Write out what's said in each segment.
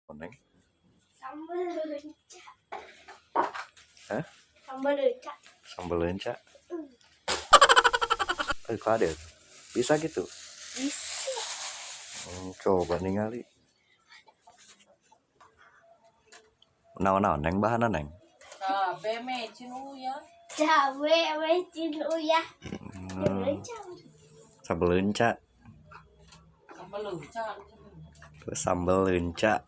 Neng? Sambal leunca. Hah? Sambal leunca. Sambal leunca. Kade bisa gitu? Bisa. Coba ningali. Naon-naon neng bahanna neng? Cabe mecin uyah. Cabe mecin uyah. Leunca. Sambal leunca. Sambal leunca. Terus sambal leunca.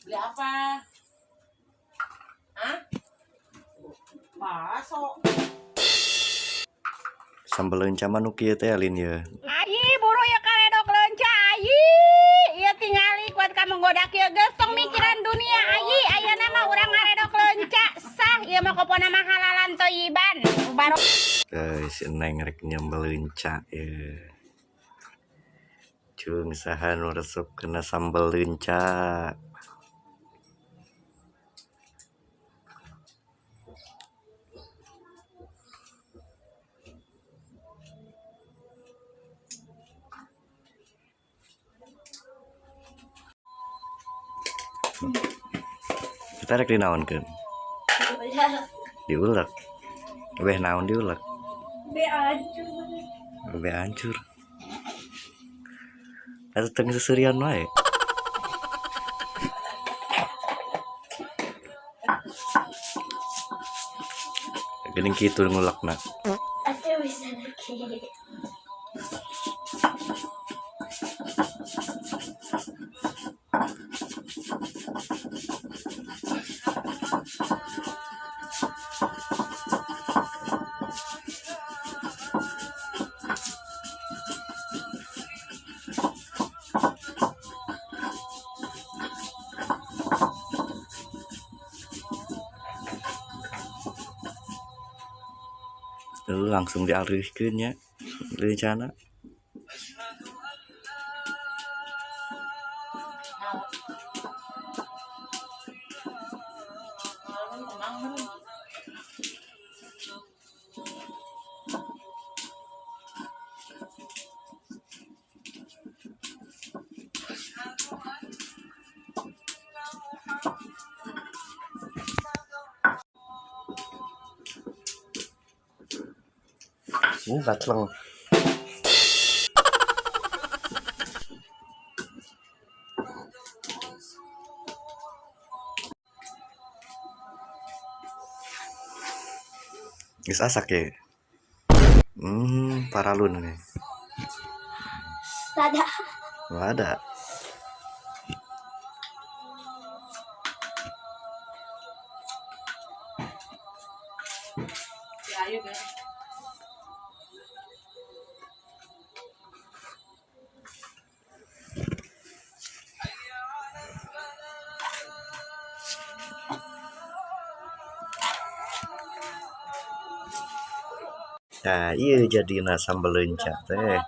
Beli apa? Hah? Bakso. Sambal leunca mah nu kieu teh lin ye. Ayi buru ya karedok leunca ayi. Ieu tingali kuat kamu godak ieu geus tong mikiran dunia ayi. Ayeuna mah urang ngaredok leunca sah ieu mah kopona mah halalan toyiban. Baru si Neng rek nyambel leunca ye. Cung saha nu resep kena sambal leunca. Kita rek dinaonkeun? Diulek. Beh naon diulek? Be hancur. Be hancur. Atuh teu seserian wae. Geuning kitu ngulekna. Atuh bisa lagi. Lalu langsung dialihkeun nya rencana. Kacleng. Geus asak ya. Paralun nih. Ada. Nggak ada. Ya, ayo guys. Nah, iya jadina sambal leunca teh.